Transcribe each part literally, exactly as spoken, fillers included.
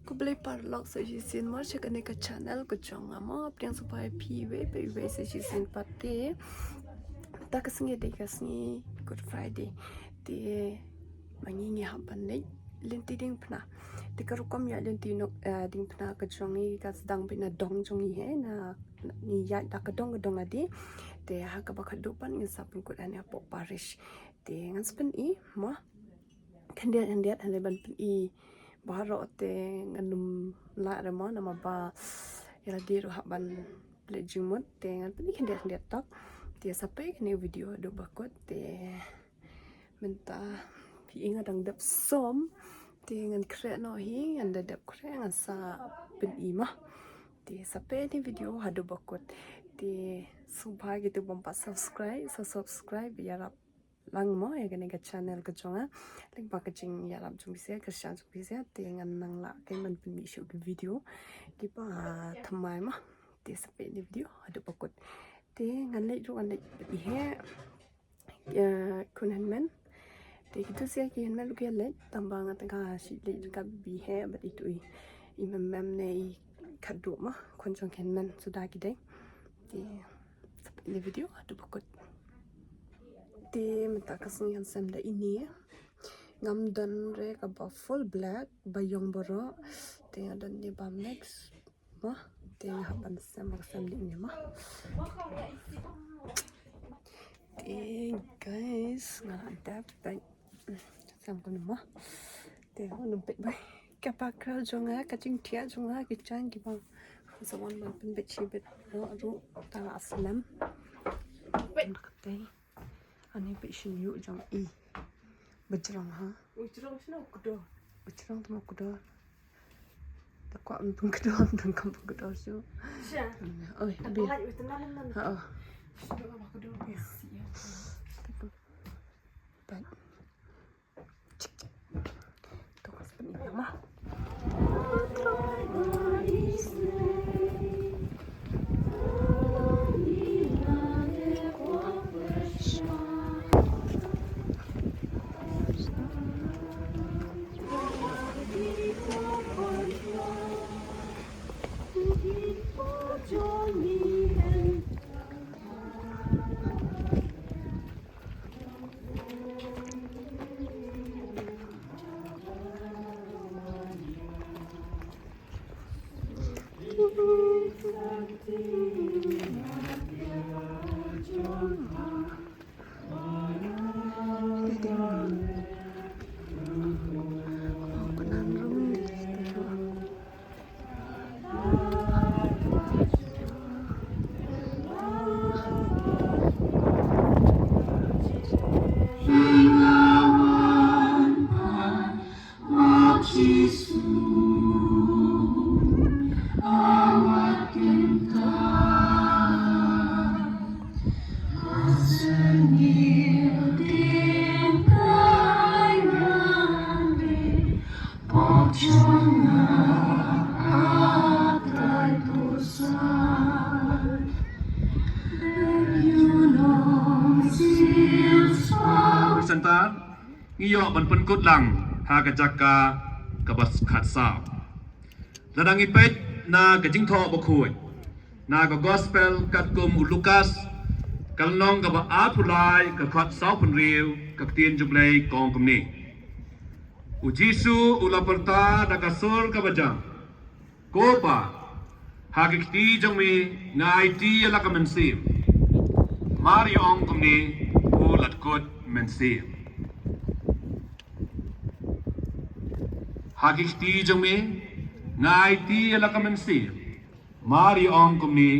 Khublei paralok sa shisien mo sha kane ka channel ka jong nga mo. Pdiang sngewbha ïa phi iwei pa iwei sa shisien pat te. Ta ka sngi dei ka sngi Good Friday. Te ma ngi ngi hap ban leit lynti diengphna. Te ka rukom ïaid lynti diengphna ka jong ngi ka sdang beit na dong jong ngi, he, na ngi ïaid da ka dong ka dong adi. Te ha kaba khatduh pat ngin sa pynkut hangne hapoh parish. Te ngan sa pyni mo. Khyndiat khyndiat hangne ban pyni baroh te ngan ym lah re mo namar ba ïa lade ruh hap ban leit jingmut, te ngan pyni khyndiat khyndiat tok. Te sa peit kane video haduh ba kut. Te mynta phi i nga dang dep som, te ngan khreh noh hi, ngan da dep khreh ngan sa pyni mo. Te sa peit kane video haduh ba kut. Te sngewbha kito bym pat subscribe sa subscribe ïarap lang mo ïa kane ka channel ka jong nga. Lyngba ka jingïarap jong phi sha, ka sha jong phi sha, te ngan nang lah kein ban pynmih shuh ki video kiba thymmai mo. Te sa peit kane video haduh ba kut. Te ngan leit ruh ngan leit bad i heh, eh, khun hynmen. Te kito sha ki hynmen ruh ki leit, tang ba nga tang ka shu leit ka bad i heh bad itu i, i mem mem ne i khatduh mo, khun jong ki hynmen suda ki dei. Te sa peit kane video haduh ba kut. Te mynta ka sngi ngan sem da ine. Ngam don re kaba full black ba ïong baroh. Te nga don ne ba mix mo. Te nga hap ban sem, ba sem da ine mo. Te guys, nga la dep ban sem kumne mo. Te ngam peit ba ka background jong nga, ka jingthiah jong nga ki jaiñ kiba sa wan ban pynbeit shibit ruh, ruh ta la slem. Peit kata. Ani peit shin ïuh jong i. Bajrong ha. Bajrong sino kdo. Bajrong tamo kdo. Ta kwah ym pun kdo, ym pun kam pun kdo shu. Sha. Oi, bi. Lai witna man. Ha, oh. Sino ba kdo. Ya. Peit. Center, ngi ïoh ban pynkut lang ha ka jaka kaba khatsaw. Lada ngi peit na ka Jingthoh Bakhuid, na ka Gospel katkum u Lukas, ka lynnong kaba arphew lai, ka dkhot sawphew hynriew, ka ktien jong U Blei ka ong kumne. U Jisu u la pyrta da ka sur kaba jam, Ko Pa, ha ki kti jong me nga aiti ïa la ka mynsiem. Mar ïa ong kumne, u la dkut mynsiem. Ha ki kti jong me nga aiti ïa la ka mynsiem. Mar ïa ong kumne,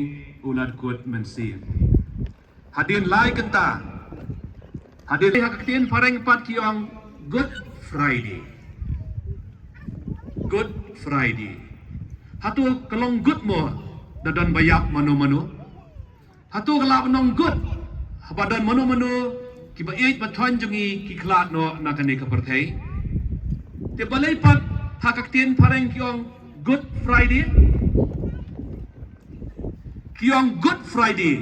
u la dkut mynsiem. Hadien lai kynta. Hadien ha ka ktien phareng pat ki ong Good Friday. Good Friday. Hato ka long good mo da don ba ïap mano mano? Hato ka lah ban long good haba don mano mano kiba ïeit ba thoiñ jong ngi ki khlad noh na kane ka pyrthei? Te balei pat ha ka ktien phareng ki ong Good Friday? Ki ong Good Friday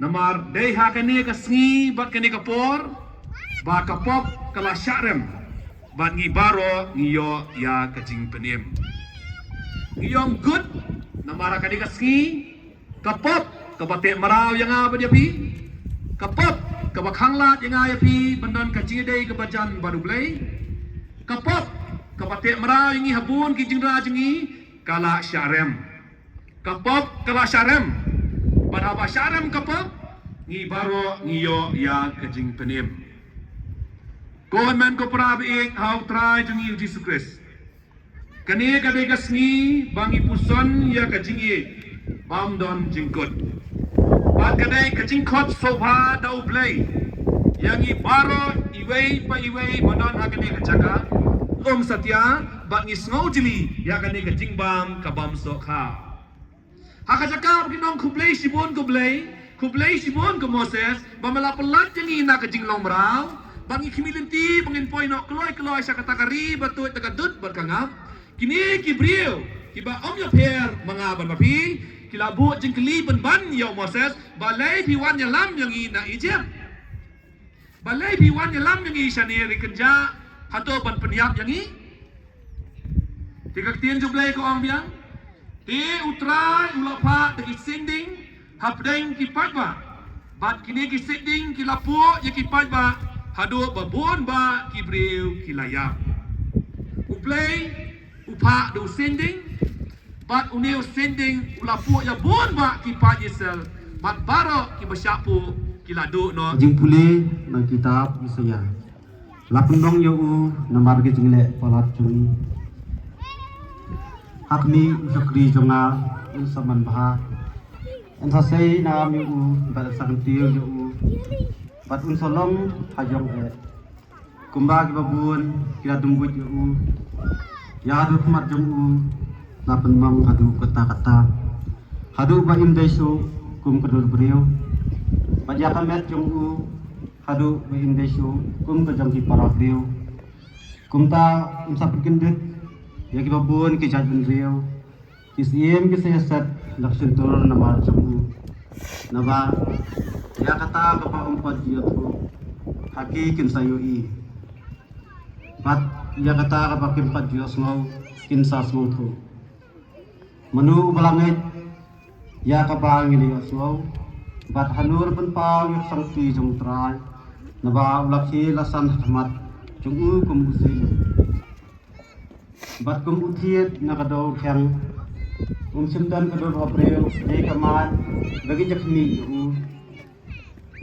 namar dei ha kane ka sngi bad kane ka por ba ka pop ka la shah rem bad ngi baroh ngi ïoh ïa ka jingpynim. Ngi ïong kut namar ha kane ka sngi ka pop kaba teh mraw ïa nga bad ïa phi, ka pop kaba khanglad ïa nga ïa phi ban don ka jingïadei kaba jan bad U Blei. Ka pop kaba teh mraw ïa ngi ha bun ki jingra jong ngi ka la shah rem. Ka pop ka la shah rem. Bad haba shah rem ka pop, ngi baroh ngi ïoh ïa ka jingpynim. Ko hynmen ko para baieit ha U Trai jong ngi U Jisu Khrist, kane ka dei ka sngi ba ngi puson ïa ka jingïeit bym don jingkut. Bad ka dei ka jingkhot sngewbha da U Blei ïa ngi baroh iwei pa iwei ba don ha kane ka jaka. Ym satia bad ngi sngew jli ïa kane ka jingbam ka bym sohkha. Ha ka jaka ba ki ong khublei shibun khublei, khublei shibun ko Moses, ba me la pynlait ïa ngi na ka jinglong mraw, ba ngi khmih lynti ba ngin poi noh kloi kloi sha kata ka ri ba tuid da ka dud bad ka ngap. Kine ki briew kiba ym ïapher ma nga bad ma phi, ki la buh jingkylli pynban ïa u Moses, balei phi wan ïalam ïa ngi na Ijipt? Balei phi wan ïalam ïa ngi shane ri kynjah, hato ban pynïap ïa ngi? Te ka ktien jong U Blei ka ong biang, te U Trai u la phah da ki sinding hapdeng ki paidbah, bad kine ki sinding ki la puh ïa ki paidbah haduh ba bun bah ki briew ki la ïap. U Blei u phah da u sinding, bad une u sinding u la puh ïa bun bah ki paid Israel, bad baroh kiba shah puh ki la duh noh. Jingpule na kitab Isaiah. La pynlong ïa u namar ki jingleh palat jong ngi. Ha khmih u shakri jong nga un sa man bha. Un sa sei nam ïa u bad sa kyntiew ïa u, bad un sa long ha jong eh. Kumba kiba bun ki la dum buit ïa u, ïa ka khmat jong u la pynmong haduh katta katta, haduh ba im dei shuh kum ka dur briew, bad ïa ka met jong u haduh ba im dei shuh kum ka jong ki para briew. Kumta un sa pynkyndit ïa kiba bun ki jaitbynriew. Ki syiem ki sa ïaset la ka shyntur namar jong u. Naba ïa kata kaba ym pat ju ïathuh, ha ki kin sa ïohi. Bad ïa kata kaba kim pat ju ïohsngew, kin sa sngewthuh. Mano uba la ngeit ïa kaba ngi la ïohsngew? Bad hano la pynpaw ïa ka sangti jong U Trai? Naba u la khie la san ha khmat jong u kum u siem, bad kum u thied na ka dor kheng. Um shym don ka dur ha briew, dei ka mad ba ngin ïa khmih ïa u.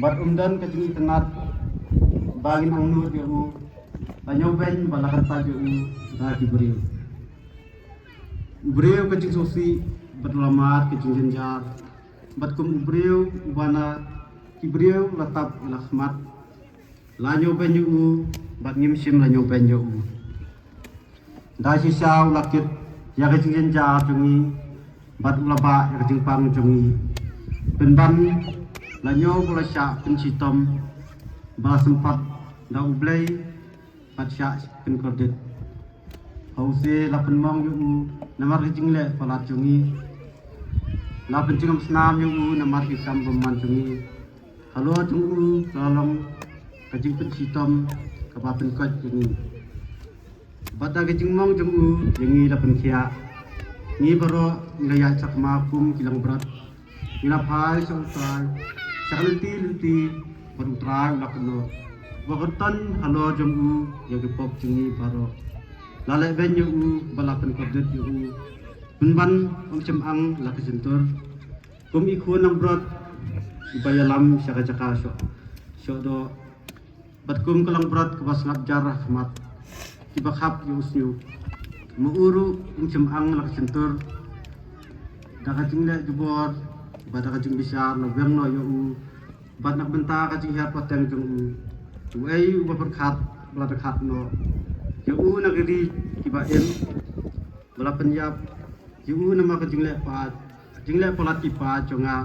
Bad um don ka jingitynnad ba ngin angnud ïa u. La ñiewbeiñ ba la kyntait ïa u da ki briew. U briew ka jingsngewsih, bad u la mad ka jingjynjar. Bad kum u briew uba na ki briew la tap ïa la khmat, la ñiewbeiñ ïa u, bad ngim shym la ñiewbeiñ ïa u. Da shisha u la kit ïa ka jingjynjar jong ngi, bad u la bah ïa ka jingpang jong ngi. Pynban la ñiew ba la shah pynshitom, ba la sympat da U Blei, bad shah pynkordit. Ha u se la pynmong ïa u namar ka jingleh palat jong ngi. La pynjngoh snam ïa u namar ki kam bymman jong ngi. Halor jong u ka la long ka jingpynshitom kaba pynkoit ïa ngi. Bad da ka jingmong jong u ïa ngi la pynkhiah. Ngi baroh ngi la ïaid sakma kum ki langbrot. Ngi la phai sha U Trai, sha ka lynti lynti, bad U Trai u la kynnoh. Ba kyrtan halor jong u ïa ki pop jong ngi baroh. La lehbeiñ ïa u, ba la pynkordit ïa u. Pynban um shym ang la ka shyntur. Kum i khun langbrot iba ïalam sha ka jaka shoh, shoh doh. Bad kum ka langbrot kaba sngap jar ha khmat kiba khap ïa u shñiuh. Ma u ruh um shym ang la ka shyntur. Da ka jingleh jubor bad da ka jingbishar la weng noh ïa u. Bad na ka bynta ka jinghiar pateng jong u, uei uba pyrkhat ba la dkhot noh ïa u na ki ri kiba im. Ba la pynïap ïa u namar ka jingleh palat, jingleh palat ki paid jong nga.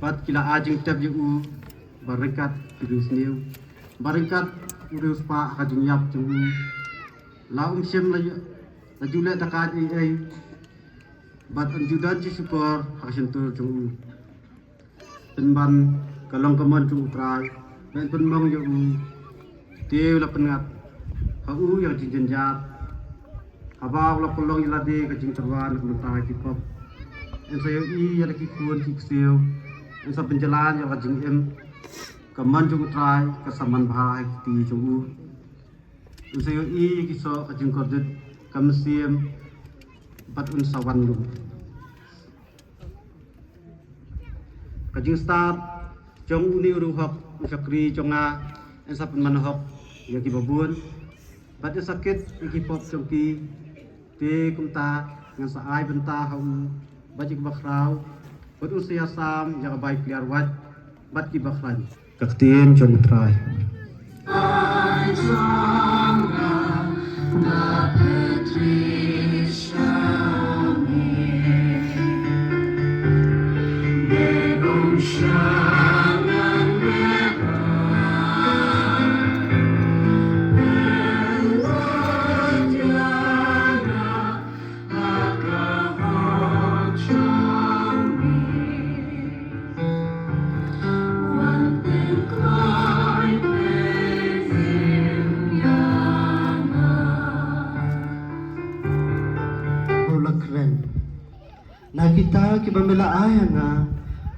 Bad ki la ai jingtep ïa u ba ryngkat ki riewsniew, ba ryngkat u riewspah ha ka jingïap jong u. La um shym la ïa, la ju leh da ka ei ei. Bad ym ju don jingshukor ha ka shyntur jong u. Pynban ka long ka mon jong U Trai ban pynmong ïa u. Te u la pynngat ha u ïa ka jingjynjar, Haba u la pynlong ïa lade ka jingtyrwa na ka bynta ki pop, yn sa ïohi ïa la ki khun ki ksiew, yn sa pynjlan ïa la ka jingim. Ka mon jong U Trai ka sa man bha ha ki kti jong u. Yn sa ïohi ïa ki soh ka jingkordit ka mynsiem, bad un sa wan lum. Ka jingstad jong une u riewhok u shakri jong nga yn sa pynman hok ïa kiba bun, bad yn sa kit ïa ki pop jong ki. Te kumta ngan sa ai bynta ha u bad ïa kiba khraw, bad un sa ïasam ïa ka bai kliar wait bad kiba khlaiñ. Ka ktien jong U Trai. Hau la kren. Na kita kiba me la ai ha nga,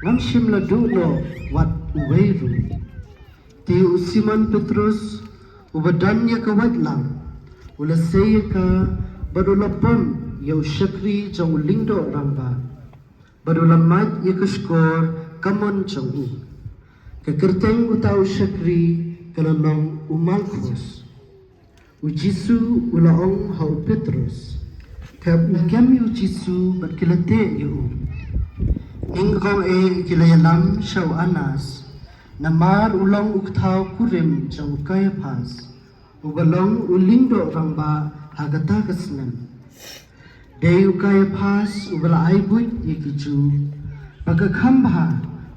ngam shym la duh noh wat uwei ruh. Te u Simon Petrus, uba don ïa ka waitlam, u la sei ïa ka, bad u la pom ïa u shakri jong u lyngdoh rangbah, bad u la mad ïa ka shkor ka mon jong u. Ka kyrteng uta u shakri ka la long u Malkhus. U Jisu u la ong ha u Petrus. Te u kem ïa u Jisu bad ki la teh ïa u. Nyngkong eh ki la ïalam sha u Anas, namar u long u kthaw kurim jong u Kaiaphas, uba long u lyngdoh rangbah ha kata ka snem. Dei u Kaiaphas uba la ai buit ïa ki Jiw, ba ka kham bha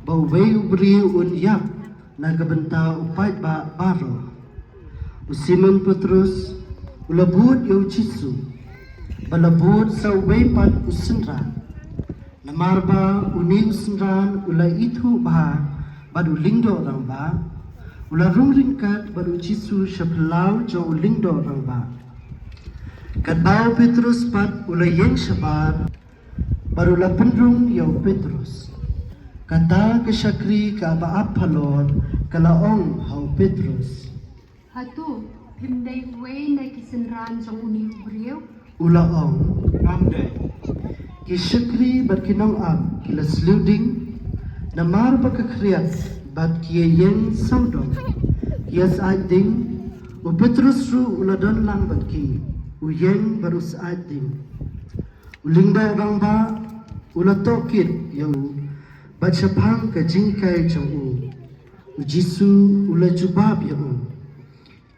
ba uwei u briew un ïap na ka bynta u paidbah baroh. U Simon Petrus u la bud ïa u Jisu, ba la bud sa uwei pat u synran. Namar ba une u synran u la ithuh bha bad u lyngdoh rangbah, u la rung ryngkat bad u Jisu sha phyllaw jong u lyngdoh rangbah. Katba u Petrus pat u la ïeng shabar, bad u la pynrung ïa u Petrus. Kata ka shakri kaba ap halor ka la ong ha u Petrus. Hato phim dei uwei na ki synran jong une u briew? U la ong. Ngam dei. Ki shakri bad ki nongap ki la sliew ding, namar ba ka khriat bad ki ïeng sawdong. Ki ïa syaid ding, u Petrus ruh u la don lang bad ki, u ïeng bad u syaid ding. U lyngdoh rangbah u la tohkit ïa u bad shaphang ka jinghikai jong u, u Jisu u la jubab ïa u.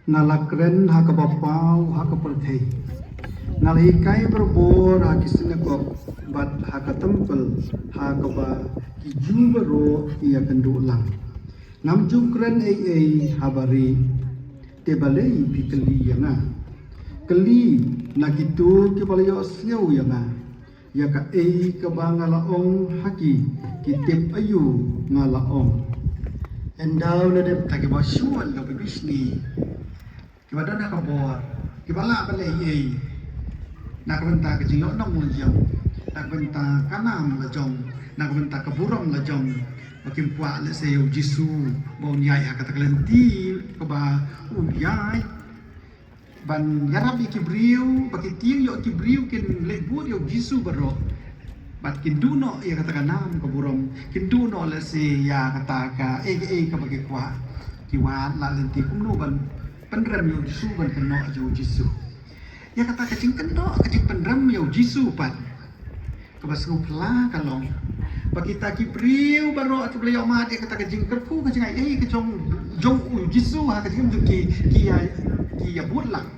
Nga la kren ha kaba paw ha ka pyrthei. Nga la hikai barabor ha ki synagog bad ha ka templ ha kaba ki Jiw baroh ki ïakynduh lang. Ngam ju kren ei ei ha barieh. Te balei phi kylli ïa nga? Kylli na kito kiba la ïohsngew ïa nga. Ïa kaei kaba nga la ong ha ki, ki tip aïu nga la ong. Ynda u la dep ta kiba shuh la bishni, kiba don ha ka bor, kiba lah ban leh ei ei na ka bynta ka jingïohnong la jong, na ka bynta ka nam la jong, na ka bynta ka burom la jong. Ba kim kwah lehse ïa u Jisu ba un ïaid ha kata ka lynti kaba u ïaid. Ban ïarap ïa ki briew, ba ki tieng ïoh ki briew kin leh bud ïa u Jisu baroh. Bad kin duh noh ïa kata ka nam ka burom, kin duh noh lehse ïa kata ka ei ka ei kaba ki kwah. Ki wad la lynti kumno ban pynrem ïa u Jisu, ban kynnoh ïa u Jisu. Ïa kata ka jingkynnoh, ka jingpynrem ïa u Jisu pat. Kaba sngewphylla ka long ba kita ki briew baroh kiba la ïohmad ïa kata ka jingkyrkhu ka jingai ei ka jong, jong u Jisu ha ka jingim jong ki, ki ïa, ki ïa bud lang,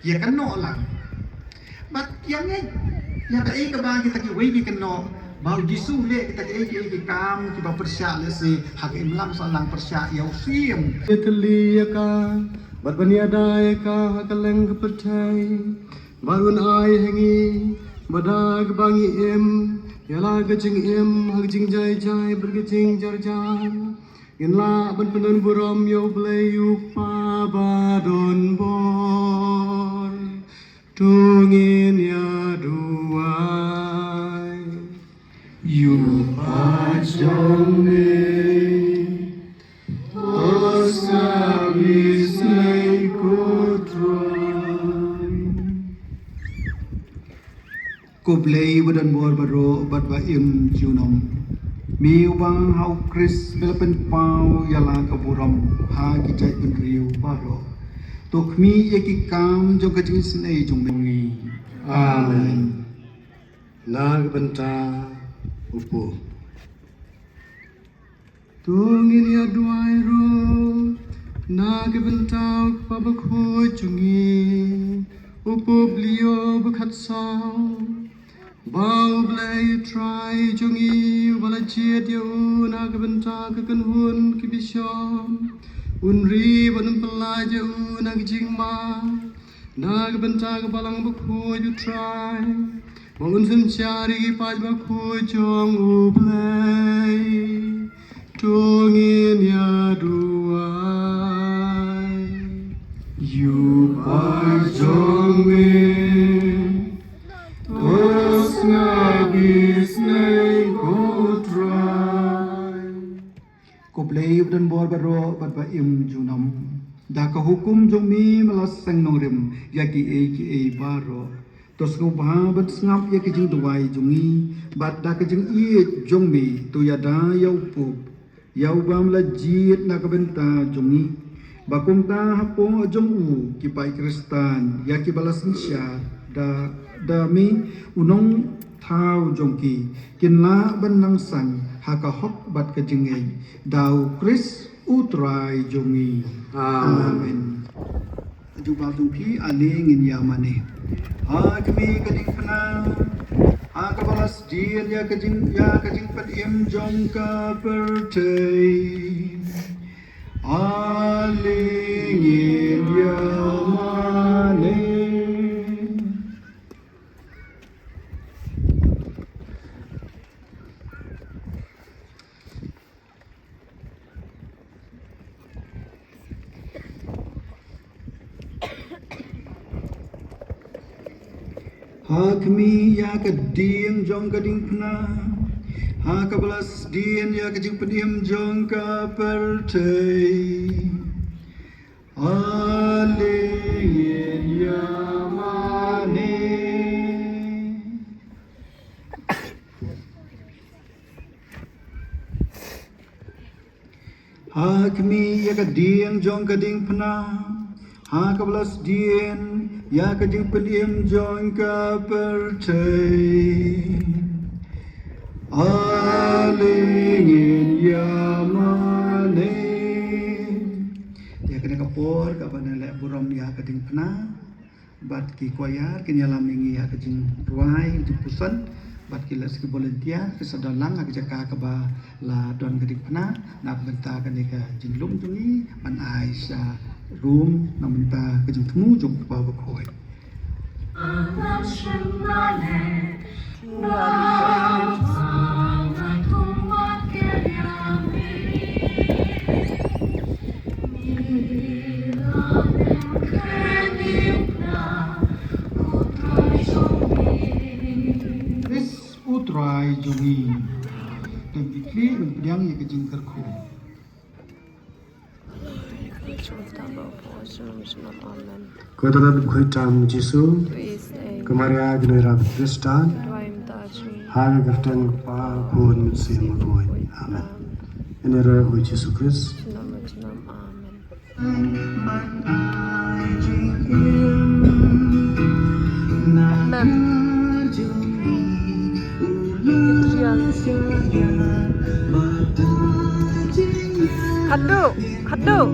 ki ïa kynnoh lang. Bad ïa ngeit ïa kaei kaba kita kiwei ki kynnoh, ba u Jisu u leh kita kiei kiei ki kam kiba pyrshah lehse ha ka imlang sahlang, pyrshah ïa u siem. Ïa tylli ïa ka bad ban ïada ïa ka ha kylleng ka pyrthei. Bad un ai ha ngi ba da kaba ngi im ïa la ka jingim ha ka jingjai jai bad ka jingjar jar. Ngin lah ban pyndon burom ïa U Blei U Kpa badonbor. To ngin ïa duwai. Ïa u paid jong me, to sngap isynei ko Trai. Ko Blei ba don bor baroh bad ba im junom. Me uba ha u Khrist me la pynpaw ïa la ka burom ha ki jaitbynriew baroh. To khmih ïa ki kam jong ka jingisynei jong me. Amen. Na ka bynta u Pope. To ngin ïa duwai ruh na ka bynta u Kpa Bakhuid jong ngi, u Pope Leo ba khatsaw. Ba U Blei Trai jong ngi uba la jied ïa u na ka bynta ka kynhun ki bishop, un ri bad un pyllait ïa u na ka jingma, na ka bynta ka Balang Bakhuid U Trai, ba un synshar ïa ki paid bakhuid jong U Blei. To ngin ïa duwai. Ïa u paid jong me, to sngap isynei ko Trai. Ko Blei ba don bor baroh bad ba im junom. Da ka hukum jong me me la seng nongrim ïa kiei kiei baroh. To sngewbha ban sngap ïa ka jingduwai jong ngi bad da ka jingïeit jong me to ïada ïa u Pope, ïa uba me la jied na ka bynta jong ngi. Ba kumta hapoh jong u ki paid Khristan ïa kiba la synshar da, da me u nongthaw jong ki, kin lah ban nang sah ha ka hok bad ka jingngeit, da U Khrist U Trai jong ngi. Amen. Amen. Jubab jong phi, ale ngin ïa mane. Ha khmih ka diengphna, ha kaba la sdien ïa ka jing, ïa ka jingpynim jong ka pyrthei. Ale ngin ïa mane. Ha khmih ïa ka dieng jong ka diengphna, ha kaba la sdien ïa ka jingpynim jong ka pyrthei. Ale ngin ïa mane. Ha khmih ïa ka dieng jong ka diengphna, ha kaba la sdien ïa ka jingpynim jong ka pyrthei. Ale ngin ïa mane. Ïa kane ka por kaba nang leh burom ïa ka diengphna. Bad ki choir kin ïalam ïa ngi ha ka jingrwai, jingpuson. Bad ki leh sa ki volunteer ki sa don lang ha ka jaka kaba la don ka diengphna na ka bynta kane ka jinglum jong ngi ban ai sha rum na ka bynta ka jingthmu jong u Kpa Bakhuid. Khrist U Trai jong ngi. Dang ïa pdiang ïa ka jingkyrkhu. Amen. Ko Trai ba khuid tam Jisu. Ko Maria ki nongïarap Khristan. Ha ka kyrteng Kpa, Khun, Mynsiem Bakhuid. Amen. Ïa ngi ruh ko Jisu Khrist. Amen. Khadduh, khadduh.